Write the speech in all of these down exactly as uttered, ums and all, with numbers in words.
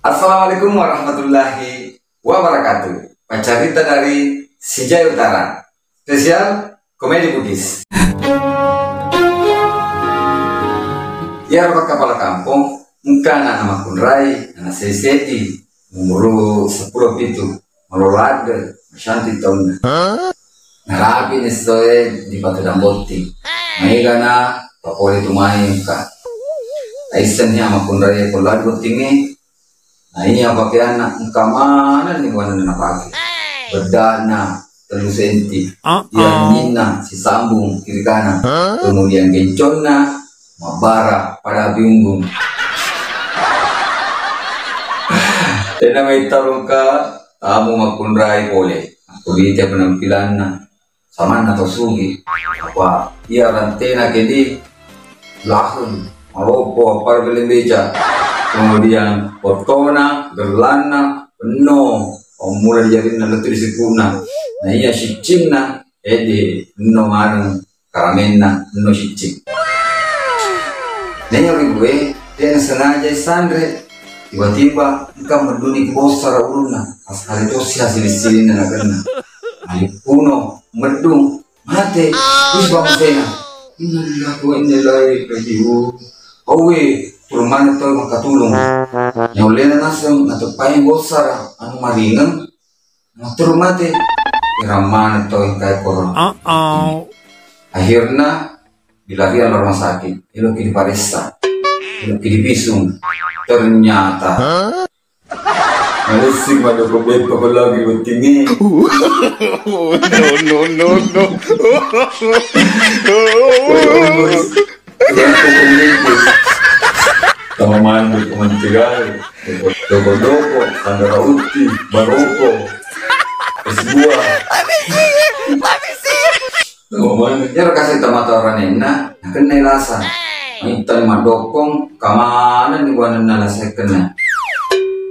Assalamualaikum warahmatullahi wabarakatuh. Paccarita dari Sijaya Utara. Spesial komedi Bugis. Iyaro kepala kampong engka anak makkunrai, anak seddi-seddi, umuru seppulo pitu, malolo ladde, masyanti taunna. Narapi ni esso e di Patu Dambotting. Maegana papole tu mai engka. Taissenni amakkunrai ko ladu bottingnge. Na iya pakeanna engka manenni buanna napake. Beddana tellu senti, iyarnyinna sisambung kiri kanan, kemudian genconna mabbara pada api unggung. Tena maittaro engka tamu makkunrai pole. Ko bite penampilanna samanna tau sugi. Apa iya rantena kedi laheng, malopo, appara belle beca. Kemudian fottona, gerlanna, penno, mula jarinna lettu di sikuna. Na iya siccinna, edi penno maneng karamenna, penno siccing. Na iya ri gue, tena sengaja sanre. Tiba-tiba engka medduni ki bossara ulunna. Pas hari tosi hasil silinna nakenna. Alippuno, meddung, mate, wis bang masena. Innalillahi wa inna ilaihi raji'un. Owe, turun maneng tau makkatulung. Nyaullena naseng nateppai bossara anu maringeng, naturu mate. Irang maneng tau engkae korona. Akhirna dilarian lo rumah sakit, eloki diparessa, eloki dipisung. Ternyata Malessi madoko beppa ko lagi wettingnge. No, no, no, no. Tama mandu ko mantegai. Doko-doko, sandara utti, baroko, es buah. Iyaro kasi tamata oranenna, nakennai lasa. Maittani maddokkong, kamanenni buanenna lasa kenna.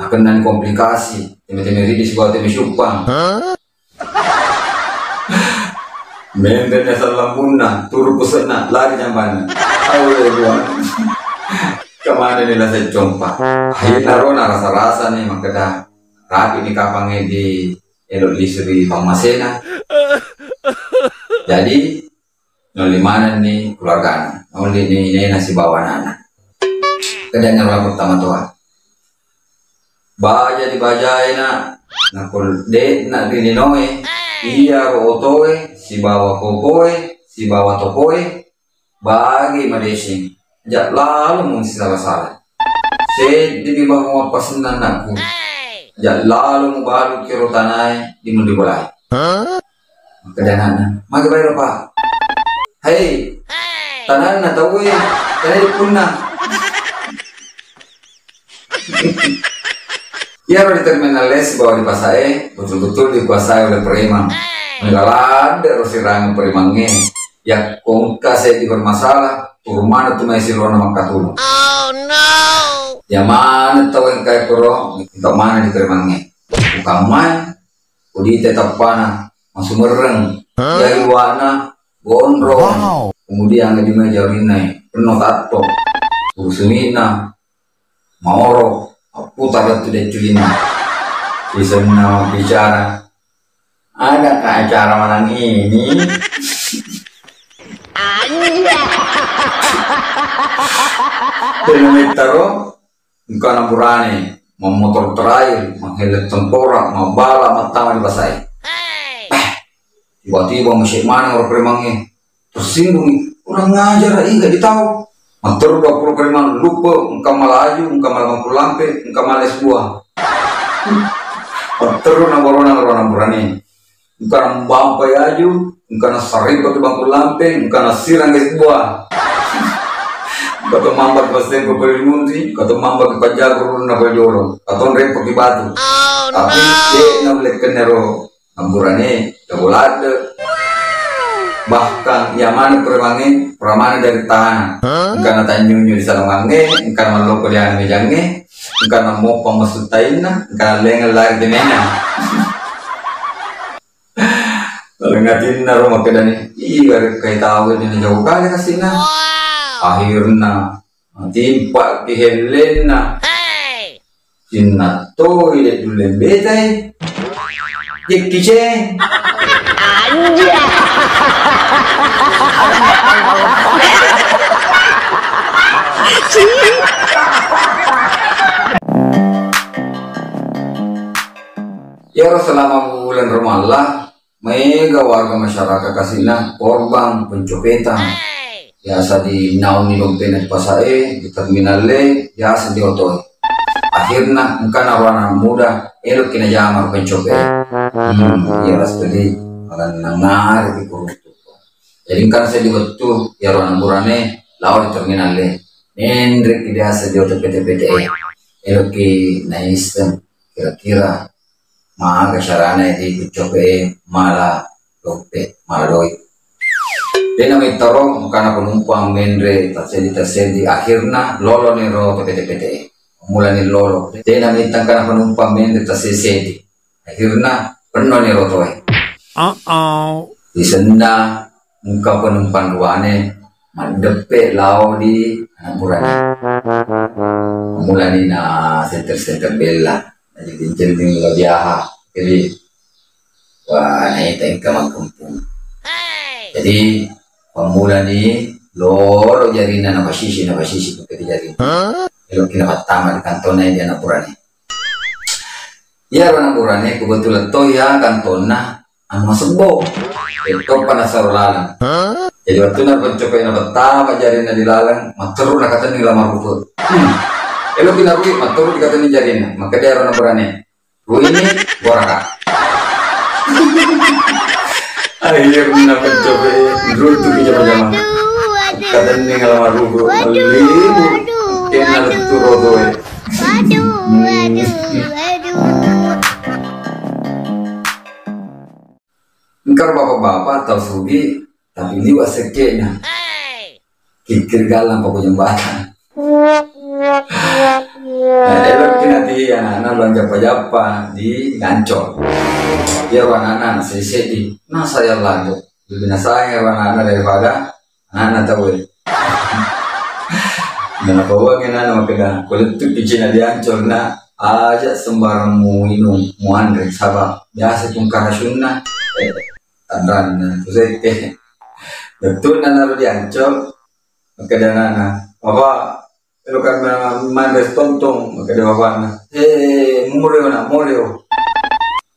Nakennani komplikasi, teme-teme ridi sibawa teme syuppang. Menreni asal lambunna, turu puse'na, lari jambanna. Awe buang. Kamanenni lasa compa. Akhirna ro narasa-rasani makkeda, rapi ni kapangnge di elo' lisu ri pammasena. Jadi, naolli manenni keluargana, naolli ni inena sibawa anana. Kedanya ruang pertama toa. Baja dibajaina, nakul de'na ri linoe, iyaro otoe, sibawa kokoe, sibawa tokoe, bagi madeceng, aja lalo mung sisala-sala. Seddi mi bangung appasenna anakku. Aja lalo mubalu kiro tanae di mundi bolai. Makkeda anakna, magi bairo, Pak? Hei, tananna tauwe, tanae di punna. Iyaro di terminal S bawa di pasae betul-betul dikuasai oleh preman. Mega ladde ro sirangi premangnge. Yakko engka seddi bermasalah, turu maneng tu mai sirona makkatulung. Iya maneng tau engkae koro, engka maneng di premangnge. Bukan main, kudite tappana, masumerreng. Jadi wana, gondrong. Kemudian di meja rinna, penuh tatto. Urusumina, maoro, apputar lettu decculinna. Isenna mabbicara, adakah acara malam ini? Tena mettaro, engkana burane, mammotor terakhir, manghelek tempora, mabala, mattama di pasai. Tiba-tiba musik maneng ro premangnge. Tersinggung, kurang ngajar, iga ditau. Matteru dua puluh kali maneng, lupa, engka malaju, engka malabangku lampe, engka males buah. Matteru na borona rona burane. Engka na mbampa yaju, engka na sarippa ke bangku lampe, engka na sirang es buah. Engka to mamba ke paseng ko pelimunti, engka to mamba ke pajago runa pajolo, engka to rempa ke batu. Tapi de na ulekkenna ro. Amburane, dago ladde. Bahkan iya maneng premangnge, pura maneng dari tanah. Engka na tanyunyu di salongangnge, engka na malloko di anu mejangnge, engka na moppang massuttainna, engka na lengeng lari temena. Lalengatinna ro makkedani, iya rekkai tau ini jago kali kasina. Akhirna, timpa ki hellenna. Cinna toi de' dulle betai. Jackie Chan. Anjay. Iyaro selama bulan Ramalang, maega warga masyarakat Kasinna korban pencopetang. Biasa dinauni dompetna di pasae, di terminal e, biasa dioto e. Akhirna engkana ro anak muda, eloki najama ro pencope. Hmm, iya ras tadi, makan nangare di kuruntu. Jadi engkana seddi wettu, iyaro anak burane, lao di terminal e. Menreki biasa dioto pete-pete e. Eloki naisseng, kira-kira maga carana di pencope e mala dompet, mala doi. Dena mittaro, engkana penumpang menre tasseddi-tasseddi, akhirna loloni ro to pete-pete e. Mulani lolo. Dena mitta engkana penumpang menre tasseddi-seddi. Akhirna pennoni ro toe. Uh-oh. Disenna engka penumpang duane maddeppe lao di anak burane. Mulani na senter-senter bella. Jadi jenjing lo diaha. Jadi, wah, naita engka makkempung. Jadi, pammulani lolo jarina napasisi, napasisi pake jarina. Eloki napattama di kantona di anak burane. Iyaro anak burane kebetulan to ya kantona anu masebbo. Toppa nasaro laleng. Jadi wettunna pencope napattama jarina di laleng, matteru nakatenni lama rupe. Hmm. Eloki narui, matteru dikatenni jarina. Makkeda iyaro anak burane, "Ruini, goraka." Akhirna pencope runtuki jama-jama. Katenni lama rupe, mellibu. Kena lettu rotoe. Engkaro bapak-bapak tau sugi, tapi liwa sekke'na. Kikkiri gallang pako jembatan. Nah, eloki nati anakna lo jappa-jappa di Ancol. Iyaro anakna seddi-seddi. Nah, sayang lado. Lebih nasayang ero anakna daripada anakna tauwe. Nah, napauangi anakna makkeda, "Ko lettuki Cina di Ancol, Nak, aja sembarang muinung, muanre, saba biasa tungkara sunna." Eh, tanranna, kusette. Lettu'na naro di Ancol, makkeda anakna, "Papa, eloka ma-, manre tontong," makkeda bapakna. "Eh, mureo, Nak, mureo."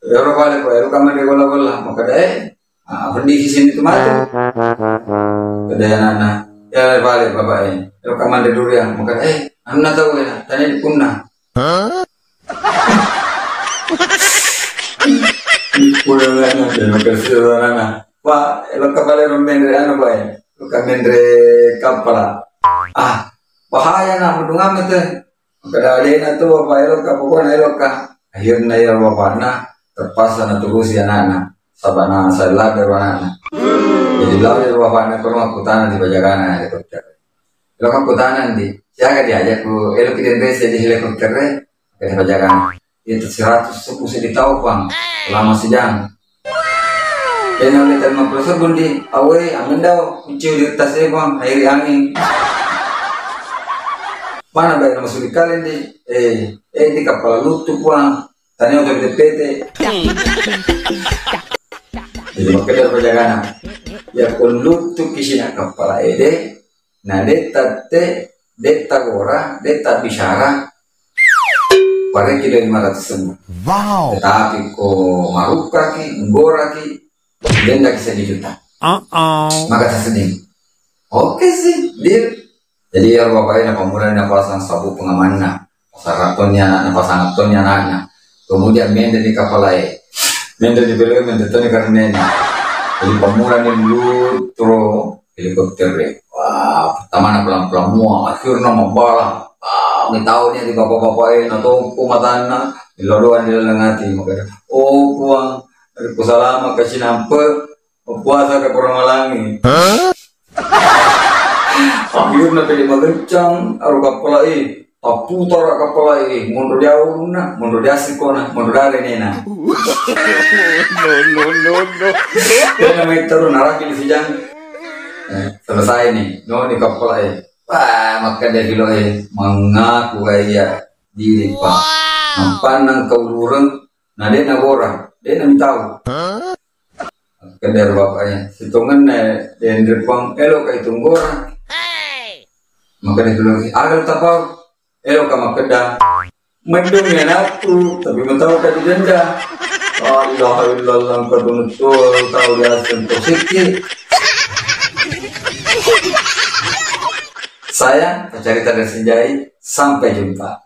Ero pale ko, eloka manre golla-golla, makkeda, "Eh, ah, peddi sini tu matu." Kedai anakna, "Ya, pale, Bapak, eh. Eloka manre durian." Makkeda, "Eh, anunna tau, eh, tania dipunna." Dipunna anakna, dan makkeda anakna, "Pak, eloka pale menre anu, Pak, eh. Eloka menre kappala." "Ah, bahaya, Nak, mendungamme teh." Makkeda alena tu, "Bapak, eloka, pokokna eloka." Akhirna iyaro bapakna terpaksa naturusi anakna, saba nasellada ro anakna. Jadi lao iyaro bapakna kono makkutana di pajagana helikopter. Elo makkutana ndi, "Siaga diajak ku eloki denrese di helikopter e?" Makkeda pajagana, "Iya, seratus seppulo seddi tau, Puang, selama sejam." Dena ulle tellima pulo sebbu ndi, "Awe, amendao, ucciu di tas e, Puang, nairi anging." Mana bae masuli kale ndi, "Eh, eh, di kappala luttu, Puang. Tania uta pete-pete." Jadi makkeda pajagana, "Ya ko luttuki sina kappala ede, na detta te, detta gora, detta bicara, pareki doi lima ratus ribu. Wow. Tetapi ko marukkaki, nggoraki, dendaki seddi juta." Uh-oh. Maka tersenyum. "Oke sih, deal." Jadi iyaro bapak e napammulani napasang sabuk pengamanna. Pasang tonni anakna, pasang tonni anakna. Kemudian menre di kappala e. Menre di belo e, menre tonni karenena. Jadi pammulani luttu ro helikopter e. Wah, pertamana pelang-pelang mua, akhirna mabbalang. Ah, mitau ni di bapak-bapak e, natompo matanna, millau doa di dalam hati, makkeda, "Oh, Puang, ri kusalama ka cinampe, mappuasa ka kurang malangi." Akhirna pede magencang aro kappala e, tapputara kappala e, monro diawa ulunna, monro diasikona, monro diare nena. No, no, no, no. Dena mai terus naraki di sijang. Eh, selesai ni, no ni kappala e. Wah, makkeda filo e, mangaku gaya diri, Pak. Ampanna engka ulureng, na de' nagora, de' namitau. Kedder bapaknya, sitongenna denre puang, elo ka itu nggora. Maka dia bilang, "Aga tapau, elo ka makkeda." Mendung ya naku, tapi matau ka dijenda. La ilaha illallah, engka betul tau diaseng posisi. Saya, pecerita dari Sinjai, sampai jumpa.